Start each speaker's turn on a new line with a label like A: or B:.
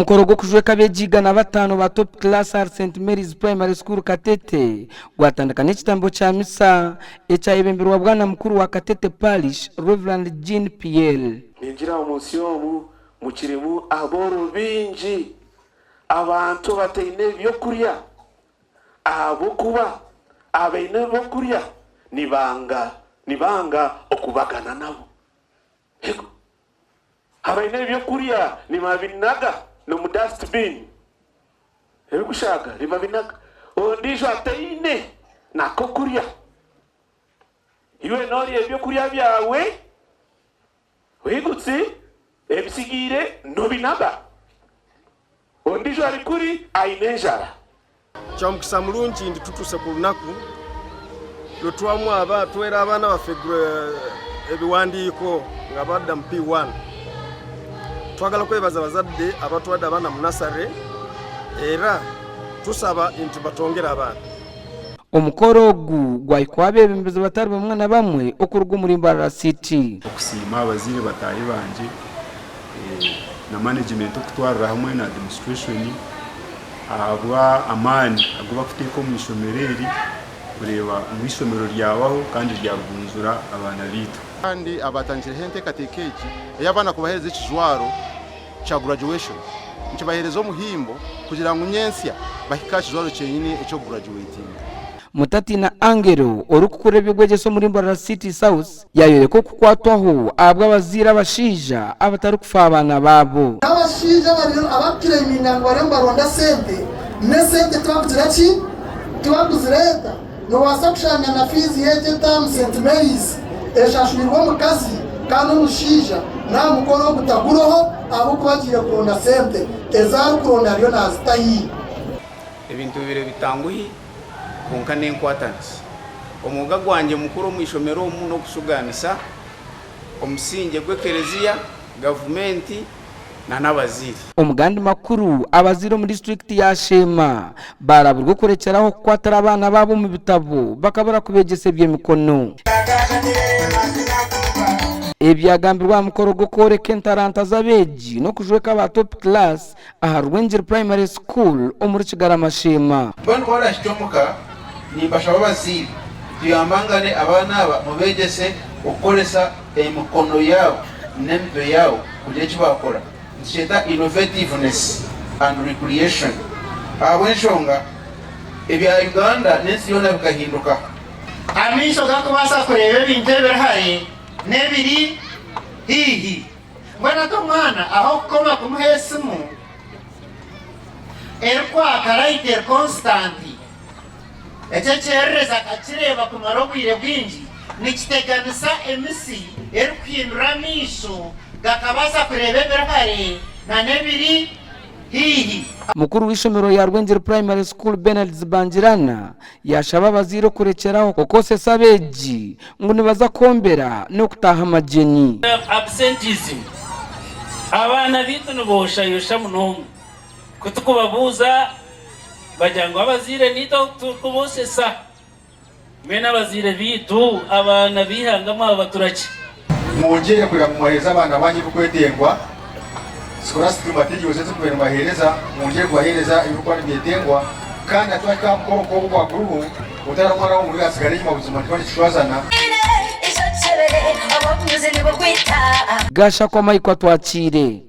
A: Omukoro gw'okujweka abeegi 500 ba Top Class ahari St Mary's Primary School Katete gwatandika n'ekitambo kya misa ekyayebemberwa Bwana Mukuru wa Katete Parish, Rev. Jean Pierre.
B: Ningira omu nsi omu mukirimu abooro baingi, abantu abataine by'okurya, ahabw'okuba abaine ebyokurya nibanga nibanga okubagana nabo. Ego, abaine ebyokurya nibabinaga n'omu dustbin, ebirikushaaga nibabinaga, ondiijo ataine n'akokurya. Iwe noorya ebyokurya byawe oigutsi, ebitsigaire noobinaga. Ondiijo ari kuri aine enjara.
C: Kyomukisa murungi ndi tutuse ku lunaku lwetwamu aba twera abaana baffe ebiwandiiko nga badda mu P1. Twagala kwebaza abazadde abatwadde abaana mu nasare era tusaba nti batongere abaana.
A: Omukoro ogu gwahikwaho abeebembezi batari bamwe na bamwe okuruga omuri Mbarara City.
D: Okusiima abazaire bataahi bangye na management okutwarira hamwe na administration ahabwa amaani agu bakuteeka omu ishomero eri kureeba ngu ishomero ryabaho kandi ryagunjura abaana baitu.
E: Kandi abatandikireho enteekateeka egi ey'abaana kubaheereza ekijwaro kya graduation nikibaheereza omuhimbo kugira ngu nyentsya bahike aha kijwaro kyenyini eky'okugurajuwetinga.
A: Mutatina Angelo, orikukurira eby'obwegyese omuri Mbarara City South, Yaayoreka okukwatwaho ahabw'abazaire abashaija abatarikufa aha baana baabo.
F: N'abashaija abarikukireyiminga ngu bariyo nibaronda sente, n'esente tibarikugira ki? Tibarikuzireeta. Noobaasa kushanga na fiizi y'egi etaamu St Mary's eshashwirwe omukazi kandi omushaija n'aha mukoro ogu taguroho ahabw'okuba agiire kuronda sente. Ezi arikuronda ariyo naazita hi?
G: Ebintu bibaire bitanguhi kwonka n'enkwatanisa. Omwoga gwangye mukuru omu ishomero omu n'okushugaanisa omusingye gw'ekereziya, gavumenti na n'abazaire.
A: Omu gandi makuru, abazaire omu disiturikiti ya Sheema baaraburwa okurekyeraho kukwatira abaana baabo omu bitabo bakabura kubeegyesa eby'emikono. Ebi byagambirwe aha mukoro gw'okworeka entaranta z'abeegi n'okujweka aba Top Class aha Rwengiri Primary School omuri Kigarama Sheema.
H: Mbwenu ku barahikye omuka, nimbashaba abazaire tuyambangane abaana aba mubeegyese okukoresa emikono yaabo n'emitwe yaabo kugira eki baakora. Nitukyeta innovativeness and recreation ahabw'enshonga ebya Uganda n'ensi yoona bikahinduka.
I: Amaisho gakubaasa kureeba ebintu ebiri hare n'ebiri haihi. Mbwenu hati omwana ah'okukoma kumuha esimu erikwaka rayiti eri konsitaanti, ekyo ekyererezi akakireeba kumara obwire bwingi, nikiteganisa emisi erikuhindura amaisho gakabaasa kureeba ebiri hare nana ebiri haihi.
A: Mukuru w'eishomero rya Rwengiri Primary School Bernard Zibangirana yaashaba abazaire okurekyeraho okwosesa abeegi ngu nibaza kwombera n'okutaaha amagyenyi.
J: Absenteeism, Abaana baitu niboshayosha munonga. Ku turikubabuuza bagira ngu abazaire niitwe turikuboshesa. Mbwenu abazaire baitu abaana b'eihanga mwababatura ki?
K: Mwongyere kureba ngu mwaheereza abaana baanyu ebirikwetengwa, scholastic materials ezi mubaire nimubaheereza, mwongyere kubaheereza ebirikuba nibyetengwa kandi na twahika aha mukoro nk'ogu ogwa kuriho, otari omwana w'omuhuru yaatsigara enyima buzima nikiba nikishwazana.
A: Gashakwa Mike Atwakiire.